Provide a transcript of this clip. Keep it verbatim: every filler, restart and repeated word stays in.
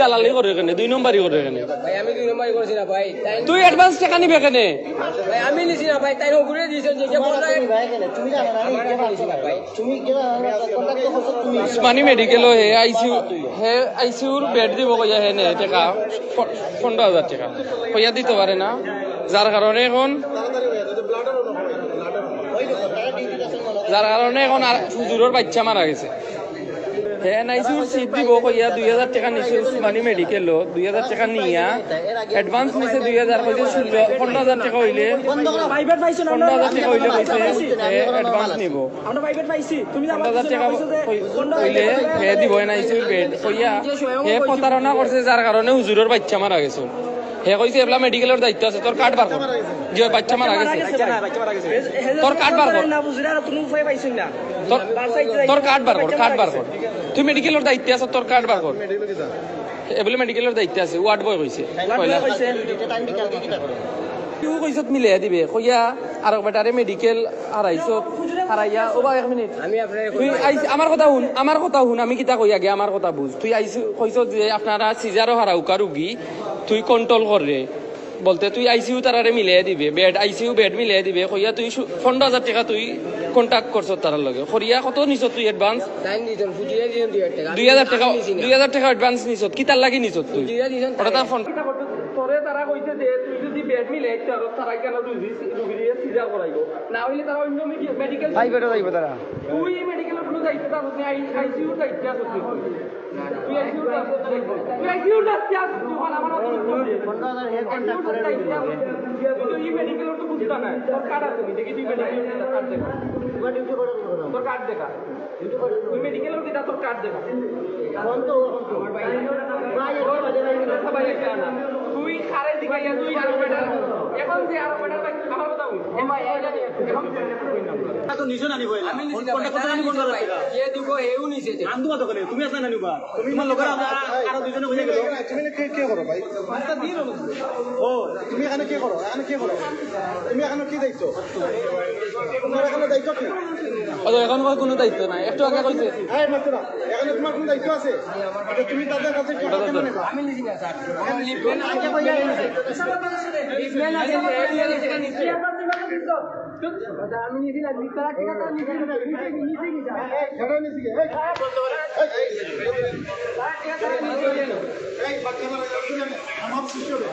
দালালি করে কেনে, দুই নম্বরি করে কেনে। ভাই, আমি দুই নম্বরি করছি না ভাই। তাই তুই অ্যাডভান্স টেকা নিবে কেনে? ভাই, আমি নিছি না ভাই, তাই ওগুরে দিয়েছেন যে যে বললো। তুমি ভাই কেনে? তুমি জানো না, আমি আমার কে আমি নিছি না ভাই। তুমি কে জানো না, কন্ট্যাক্ট তো করছো তুমি। উসমানী মেডিকেলও হে আইসিইউ, হে আইসিইউর বেড দিব কইয়া হে নে টেকা, পনেরো হাজার টেকা কইয়া দিতে পারে না, যার কারণে এখন যার কারণে এখন আর হুজুরর বাচ্চা মারা গেছে। হে এনআইসিউর সিট দিব কইয়া দুই হাজার টেকা নিছে উসমানী মেডিকেলও, দুই হাজার টেকা নিয়া অ্যাডভান্স নিছে দুই হাজার, কইছে ষোলো, পনেরো হাজার টেকা হইলে, প্রাইভেট পাইছো না? পনেরো হাজার টেকা হইলে কইছে হে অ্যাডভান্স নিব। আমরা প্রাইভেট পাইছি। তুমি পনেরো হাজার টেকা কই-, কইলে হে দিব এনআইসিউর বেড কইয়া হে প্রতারণা করছে, যার কারণে হুজুরর বাচ্চা মারা গেছে। হে কইছে এবলা মেডিকেলর দায়িত্ব আছে, তোর কার্ড বার কর। যে বাচ্চা মারা গেছে। তোর কার্ড বার কর। না বুঝলে আর কোনো উপায় পাইছি না। তোর, তোর কার্ড বার কর, কার্ড বার কর। তুই মেডিকেলর দায়িত্বে আছ, তোর কার্ড বার কর। এ বলে মেডিকেলর দায়িত্বে আছে, ওয়ার্ড বয় কইছে। পয়লা। টাইম বিকালকে কিতা করো? তুই কইছত মিলে দিবে, কইয়া আর বেটারে মেডিকেল হারাইছত, হারাইয়া, ও বা এক মিনিট। আমি আপনার তুই আইস, আমার কথা হুন, আমার কথা হুন, আমি কিতা কই আগে, আমার কথা বুঝ। তুই আইস, কইছত যে আপনারা সিজারও হারাউকা রুগী, তুই কন্ট্রোল কর রে। বলতে তুই আইসিইউ তারারে মিলাই দিবে, বেড, আইসিইউ বেড মিলাই দিবে, কইয়া তুই সু-, পনেরো হাজার টেকা তুই কন্ট্যাক্ট করছত তারার লগে। করিয়া কত নিছত তুই অ্যাডভান্স? তাই দিয়েছেন, ফুটিয়ে দিয়েছেন দুই হাজার টেকা। দুই হাজার টেকা, আমি নিছি না। দুই হাজার টেকা অ্যাডভান্স নিছত, কিতার লাগি নিছত তুই? দুই হাজার দিয়েছেন ওটা তার তাই। ফোন। তোরে তারা কইছে যে তুই যদি বেড মিলাই দিতে পারো, তারা কেন রুগী, রুগী দিয়ে সিজার করাইবো, না হইলে তারা অন্য মেডি-, মেডিকেল প্রাইভেটও যাইবো তারা। তুই মেডিকেলের কোনো দায়িত্ব আছে না, আই-, আইসিইউর দায়িত্ব আছে তুই। তুই আইসিইউর দায়িত্ব আছে, তুই আইসিইউর দায়িত্ব আছে, তুই বল, আমার অত উত্তর দে। পনেরো হাজার হে কন্ট্যাক্ট করে রুগী। তুই তো এই মেডিকেলের তো বুঝতা না, তোর কার্ড আছে নি? দেখি তুই মেডিকেলের কার্ড দেখা। তোর কার্ড দেখা। তুই মেডিকেলের কিতা তোর কার্ড দেখা। তুই খারে দিকে ইয়া তুই আরো বেটার, এখন যে আরো বেটার ভাই, আমার কথা হুন। এখন তো নিশো নানি বইলা। আমি নিছি না, কন্ট্যাক্ট করতে নানি বন্ধ করে। এ দিব, এও নিছে যে। আন্দু মাতো করে, তুমি আসলে নানি বা। তুমি আমার লোকের আরো দুজনে বুঝে গেল। তুমি এখানে কি, কি করো ভাই? ও, তুমি এখানে কি করো? এখানে কি করো? তুমি এখানে কি দায়িত্ব? তোমার এখানে দায়িত্ব কি? ও তো এখন কয় কোনো দায়িত্ব নাই, একটু আগে কইছে। এই মাত্র, এখানে তোমার কোনো দায়িত্ব আছে? আচ্ছা, তুমি তাদের কাছে কি টাকা নেবে? আমি নিছি না স্যার। লিভম্যান আছে, লিভম্যান আছে, লিভম্যান আছে। আমি নিছি না, লিভম্যান আছে। ছেড়ে নিছি, এই। এই, এই, এই, এই, বাচ্চা মারা যাবে, আমার শিষ্য রে।